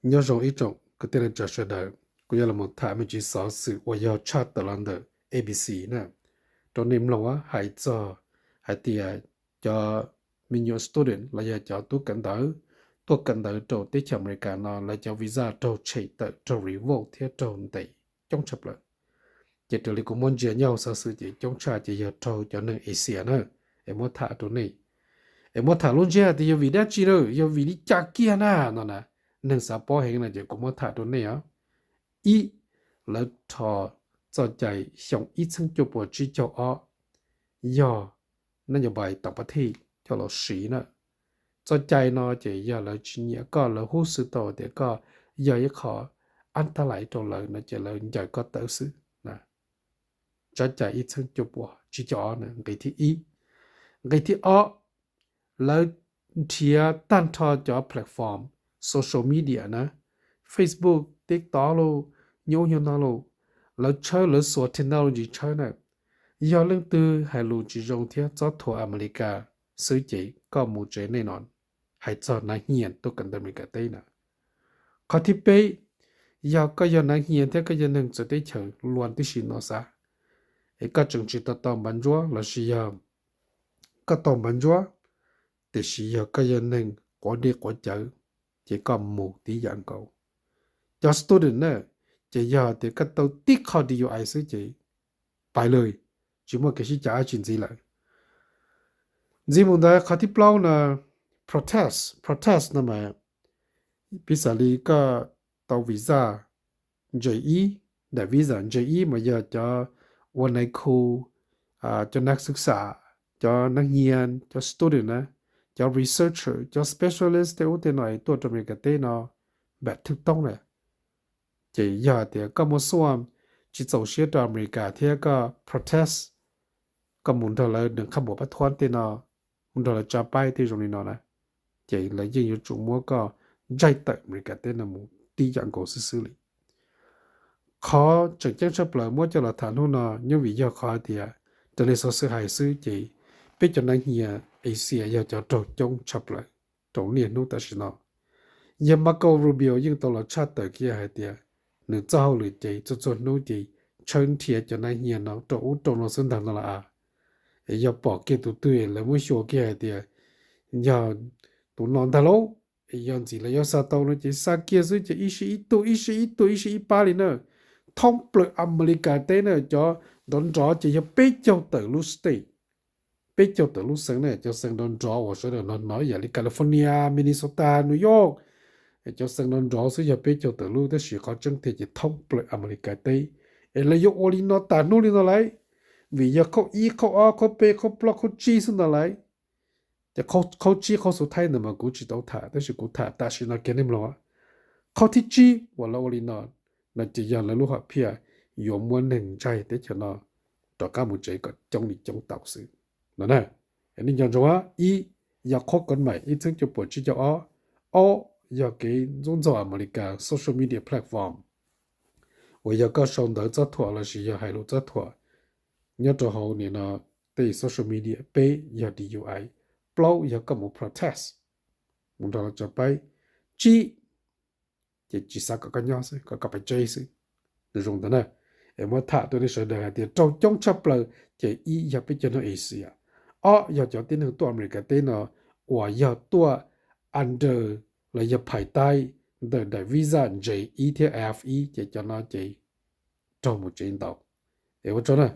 Nyob zoo ib tsoom kwv tij neej tsa sawv daws, kuv yuav los tham me ntsis xov xwm uas yog tshaj tawm los ntawm A B C na, rau nej mloog hais txog hais tias cov me nyuam student los yog cov tub kawm ntawv tuaj kawm ntawv rau teb chaws Amelikas no lawv cov visa raug tshem tawm, raug revoke thiab raug ntes coob tshaj plaws. Ces raws li kuv muab ntsia nyob hauv xov xwm ces coob tshaj ces yog raug cov neeg Asia na. Es muab tham rau nej, es muab tham lub ntsiab tias yog vim dab tsi na, yog vim li cas kiag na no na, neeg xav paub heev no ces kuv muab tham rau nej os. Ib, lawv rho txoj cai xyoo ib txheeb cuaj puas tsib caug ob yog nab nyos pais tom pas thij coj los siv na. Txoj cai no ces yog lawv tsis nyiam koj, lawv hub xwm tau tias koj yog ib qho ab tab lais rau lawv no ces lawv ncaws koj tawm xwb. Tsab cai ib txheeb cuaj puas tsib caug ob na, nqe thib ib. Nqe thib ob, lawv nrhiav tag nrho cov platform social media na, Facebook, TikTok lauj, nyuj nyuj no lauj, lawv tshawb, lawv xuas technology tshawb na. Yog leej twg hais lus tsis zoo thiab txob thuam Amelikas xwb ces koj mus tsev nej no, hais txog nav hia tuaj kawm ntawv Amelikas teb na. Qhov thib peb, yog koj yog nav hia thiab koj yog neeg txawv teb chaws luaj tib si no xav, es koj tseem tsis tau tau npav ntsuab lossis yog koj tau npav ntsuab, tiam sis yog koj yog neeg quav dej quav cawv, ces koj mus tib yam nkaus. Cov student na, ces yog tias koj tau tib qho D U I xwb ces pais lawm, tsis muaj kev sib cav dab tsi ntxiv lawm. Ntxiv mus ntawd qhov thib plaub no, protest, protest no mas piv xam li koj tau visa J ib, daim visa J ib mas yog cov ua nais khu, cov nav xwm xam, cov nav hia, cov student na, cov researcher, cov specialist tej ub tej no es tuaj rau Amelikas teb no npam thwj toob na. Ces yog tias koj muaj xuaj tsis txaus siab rau Amelikas thiab koj protest, koj mus nrog lawv nws qhaj npuas pab thuab tej no, mus nrog lawv tsa paib tej zoo li no na, ces lawv yeej yuav tsum muab koj ntsaig tawm Amelikas teb no mus tib yam nkaus xwb xwb li. Qhov tseem ceeb tshaj plaws muab coj los tham hnub no nyob vim yog qhov hais tias raws li xov xwm hais xwb ces peb cov nav hia Asia yog cov raug coob tshaj plaws rau niaj hnub tam sim no. Yawg Marco Rubio yeej tau los tshaj tawm kiag hais tias nws txoj hauj lwm ces txhua txhua hnub ces tshawb nrhiav cov nav hia no rau ub rau no xwb ntag no las. Es yog pom kiag tus twg lawv muab xyuas kiag hais tias yog tus no ntag lauj, es yog ntxim lawv yuav xa tau no ces xa kiag xwb ces ib sij ib tug, ib sij ib tug, ib sij ib pab li na. Thoob plaws Amelikas teb na cov nrov nrov ces yog peb caug tawm lub state, peb caug tawm lub xeev na, cov xeev nrov nrov uas sawv daws hnov hnov yam li California, Minnesota, New York, cov xeev nrov nrov xwb yog peb caug tawm lub, tab sis qhov tseeb tiag ces thoob plaws Amelikas teb es lawv yuav ua li no tas hnub li no lauj. Vim yog qhov ib, qhov ob, qhov peb, qhov plaub, qhov tsib xwb ntag lauj. Ces qhov tsib qhov xub thawj ntawd mas kuv tsis tau tham, tab sis kuv tham tam sim no kiag nej mloog. Qhov thib tsib uas lawv ua li no, no ces yog lawv lub hom phiaj yuav muab neeg ntsaig teb chaws no rov qab mus tsev kom coob li coob tau xwb no na. Nej nco ntsoov, ib, yog qhov kov maim ib txheeb cuaj puas tsib caug ob, ob, yog kev ntxub ntxaug Amelikas social media platform uas yog koj sau ntawv txob thuam lossis yog hais lus txob thuam nyob rau hauv nim no tej social media, peb, yog D U I, plaub, yog koj mus protest, mus nrog lawv tsa paib, tsib, ces tsis xav kom koj nyob xwb, kom koj pais tsev xwb. Nws zoo ntawd na. Es muab tham rau nej sawv daws hais tias raug coob tshaj plaws ces ib, yog peb cov neeg Asia, ob, yog cov tib neeg tuaj Amelikas teb no uas yog tuaj under los yog phais taib ntawm daim visa J ib thiab F ib ces cov no ces raug mus tsev ntau. Es ua tsaug na.